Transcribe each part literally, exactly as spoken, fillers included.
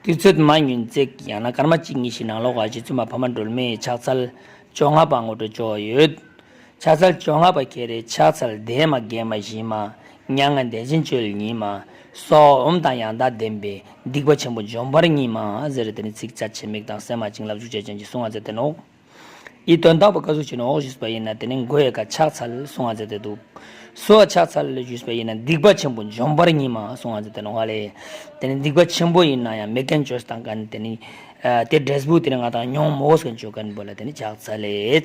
དུས་ཚོད་མ་ཉུང་ཙིག་ཡང་ན་སྐར་མ་གཅིག་གཉིས་ཤིག་ནང་ལོགས་ཀ་རྗེ་བཙུན་མ་འཕགས་མ་སྒྲོལ་མའི་ཕྱག་འཚལ་བཅོ་ལྔ་པ་ངོ་སྤྲོད་བྱས་ཡོད། ཕྱག་འཚལ་བཅོ་ལྔ་པ་ཁྱེད་རེ་ཕྱག་འཚལ་འདས་མ་རྒན་མ་ཞི་མ། མྱ་ངན་འདས་ཞི་སྤྱོད་ཡུལ་ཉིད་མ། སྭཱ་ཧཱ་ཨོཾ་དང་ཡང་དག་ལྡན་པས། སྡིག་པ་ཆེན་པོ་འཇོམས་པར་ངེས་མ་ཟེར་དེ་ནི་ཚིགས་བཅད་ཕྱེད་མིག་དང་སེམས་མ་བྱིན་རླབས་གཟུགས་བྱད་ཅན་གྱི་གསུང་བ་མཛད་དེ་ནོག་ཨི་དོན་དག་པོ་ག་ཟུག་ཅིག་ནོག་ཞུས་པ་ཡིན་ན་དེ་ནི་མགོ་ཡི་ཀ་ཕྱག་འཚལ་གསུང་བ་མཛད་དེ་འདུག་སྭཱ་ཧཱ་ཕྱག་འཚལ་ཞུས་པ་ཡིན་ན་སྡིག་པ་ཆེན་པོ་འཇོམས་པར་ངེས་མ་གསུང་བ་མཛད་དེ་ནོག་ལེ། དེ་ནི་སྡིག་པ་ཆེན་པོ་ཡིན་ན་ཡང་མེད་མཁན་བཅོས་བཏང་མཁན་དེ་ནི་དེ་འབྲས་བུ་དེ་ནི་ང་དང་མྱོང་མོས་མཁན་བཅོས་མཁན་པོ་ལ་དེ་ནི་ཕྱག་འཚལ་ལེ།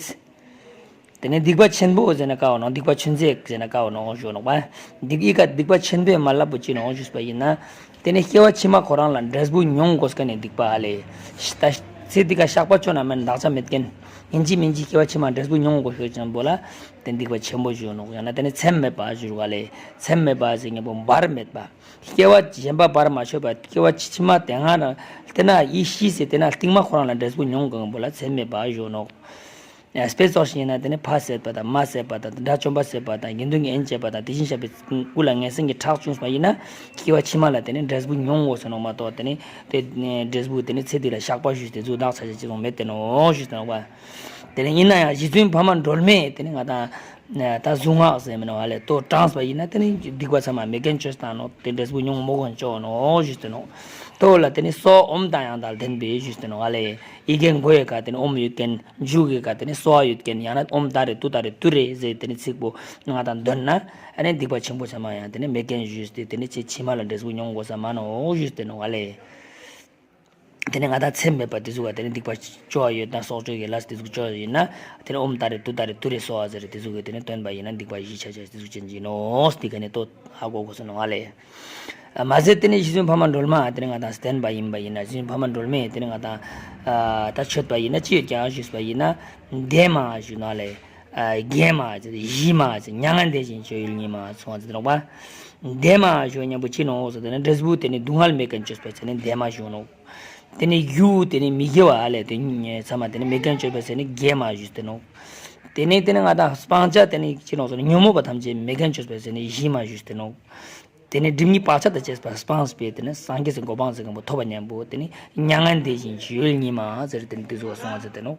དེ་ནས་སྡིག་པ་ཆེན་པོ་ཟེར་ན་ཀ་བ་ནོག་སྡིག་པ་ཆུང་ཟད་ཟེར་ན་ཀ་བ་ནོག་ཞུ་ནོག་པ། སྡིག་ཨི་ཀ་སྡིག་པ་ཆེན་པོའི་མ་ལབ་པོ་ཅི་ནོག་ཞུས་པ་ཡིན་ན། དེ་ནས་སྐྱེ་བ་ཕྱི་མ་ཁོ་རང་ལ་འབྲས་བུ་མྱོང་དགོས་མཁན་ནི་སྡིག་པ་ཨ་ལེ། ད་ཚེ་འདི་ཀ་བཤགས་པ་ཆོད་ན་མེད་བདག་ཅག་མེད་མཁན། ཡིན་གཅིག་མིན་གཅིག་སྐྱེ་བ་ཕྱི་མ་འབྲས་བུ་མྱོང་དགོས་ཤེས་ཅན་པོ་ལ། དེ་སྡིག་པ་ཆེན་པོ་ཞུ་ནོག་ཡང་ན་དེ་ནས་མཚམས་མེད་པ་ཞུ་རུ་ཨ་ལེ། མཚམས་མེད་པ་ཟེར་མཁན་པོ་བར་མེད་པ། སྐྱེ་བ་གཞན་པ་བར་མ་ཆོད་པ་སྐྱེ་བ་ཕྱི་མ་དེ་སྔ་རང་དེ་ན་ཡིད་ཤེས་ཟེར་དེ་ན་རྟིང་མ་ཁོ་རང་ལ་འབྲས་བུ་མྱོང་དགོས་མཁན་པོ་ལ་མཚམས་མེད་པ་ཞུ་ནོག་དཔེ་ཚོགས་ཤིག་ཡིན་ན་དེ་ནི་ཕ་བསད་པ་དང་མ་བསད་པ་དང་དགྲ་བཅོམ་པ་བསད་པ་དང་དགེ་འདུན་གྱི་དབྱེན་བྱས་པ་དང་དེ་བཞིན་གཤེགས་པའི་སྐུ་ལ་ངན་སེམས་ཀྱི་ཁྲག་བྱུང་བ་ཡིན་ན་སྐྱེ་བ་ཕྱི་མ་ལ་དེ་ནི་འབྲས་བུ་མྱོང་དགོས་ཟེར་ནོག་མ་གཏོགས་དེ་ནི་དེ་འབྲས་བུ་དེ་ནི་ཚེ་འདི་ལ་བཤགས་པ་ཞུས་ཏེ་ཚུར་བདག་ཅག་ཅི་ཙམ་མེད་དེ་ནོག་ཞུས་ཏེ་ནོག་པ། དེ་ནི་ཡིན་ན་ཡང་རྗེ་བཙུན་འཕགས་མ་སྒྲོལ་མས་དེ་ནི་ང་དང་ད་གཟུངས་སྔགས་ཟེར་མི་ནོག་ཨ་ལེ་ལྟོ་དྲངས་པ་ཡིན་ན་དེ་ནི་སྡིག་པ་ཚང་མ་མེད་མཁན་བཅོས་བཏང་ནོག་དེ་འབྲས་བུ་མྱོང་མོས་མཁན་བཅོས་ནོག་ཞུས་ཏེ་ནོག་ལྟོ་ལ་དེ་ནི་སྭཱ་ཧཱ་ཨོཾ་དང་ཡང་དག་ལྡན་པས་ཞུས་ཏེ་ནོག་ཨ་ལེ། ཡི་གེ་མགོ་ཡི་ཀ་དེ་ནི་ཨོཾ་ཡོད་མཁན། མཇུག་གི་ཀ་དེ་ནི་སྭཱ་ཧཱ་ཡོད་མཁན། ཡང་ན་ཨོཾ་ཏཱ་རེ་ཏུཏྟཱ་རེ་ཏུ་རེ་ཟེར་དེ་ནི་ཚིག་པོ་ང་དང་འདོན་ན་ཨ་ནི་སྡིག་པ་ཆེན་པོ་ཚང་མ་ཡང་དེ་ནི་མེད་མཁན་ཞུས་ཏེ་དེ་ནི་ཚེ་ཕྱི་མ་ལ་འབྲས་བུ་མྱོང་དགོས་ས་མ་ནོག་ཞུས་ཏེ་ནོག་ཨ་ལེ། དེ་ནི་ང་དང་མཚམས་མེད་པ་དེ་ཟུག་ག་དེ་ནི་སྡིག་པ་བཅོས་ཡོད་ན་སྲོག་གཅོད་ཀྱི་ལས་དེ་ཟུག་བཅོས་ཡིན་ན་དེ་ནི་ཨོཾ་ཏཱ་རེ་ཏུཏྟཱ་རེ་ཏུ་རེ་སྭཱ་ཧཱ་ཟེར་དེ་ཟུག་གི་དེ་ནི་འདོན་པ་ཡིན་ན་སྡིག་པ་བཞི་ཆ་ཆ་དེ་ཟུག་ཅན་གྱི་ནོག་སྡིག་ག་ནི་ལྟོ་ཧ་གོ་དགོས་ས་ནོག་ཨ་ལེ། མ་ཟད་དེ་ནས་རྗེ་བཙུན་འཕགས་མ་སྒྲོལ་མ་དེ་ནས་ང་དང་བསྟེན་པ་ཡིན་པ་ཡིན་ན་རྗེ་བཙུན་འཕགས་མ་སྒྲོལ་མས་དེ་ནས་ང་དང་ད་མཆོད་པ་ཡིན་ན་ཅི་ཡོད་ཀྱང་ཞུས་པ་ཡིན་ན་འདས་མ་ཞུ་ན་ལས་རྒན་མ་ཞི་མ་མྱ་ངན་འདས་ཞི་སྤྱོད་ཡུལ་ཉིད་མ་གསུངས་པ་ཟེར་ནོག་པ། འདས་མ་ཞུ་མཉམ་པོ་ཅི་ནོག་ཟེར་དེ་ནས་འབྲས་བུ་དེ་ནས་སྡུག་བསྔལ་མེད་མཁན་བཅོས་པ་ཟེར་ནས་འདས་མ་ཞུ་ནོག་དེ་ནས་རྒྱུ་དེ་ནས་མི་དགེ་བ་ཨ་ལས་དེ་ཚང་མ་དེ་ནས་མེད་མཁན་བཅོས་པ་ཟེར་ནས་རྒན་མ་ཞུས་ཏེ་ནོག་དེ་ནས་དེ་ནས་ང་དང་སྤང་བྱ་དེ་ནས་ཅི་ནོག་ཟེར་ན་ཉོན་མོངས་པ་ཐམས་ཅད་མེད་མཁན་བཅོས་པ་ཟེར་ནས་ཞི་མ་ཞུས་ཏེ་ནོག་དེ་ནས་སྒྲིབ་གཉིས་བག་ཆགས་དང་བཅས་པ་སྤངས་པས་དེ་ནས་སངས་རྒྱས་སུ་གོ་འཕང་ཟེར་མཁན་པོ་ཐོབ་པ་མཉམ་པོ་དེ་ནས་མྱ་ངན་འདས་ཞི་སྤྱོད་ཡུལ་ཉིད་མ་ཟེར་དེ་ནས་དེ་ཟུག་གསུངས་པ་ཟེར་ཏེ་ནོག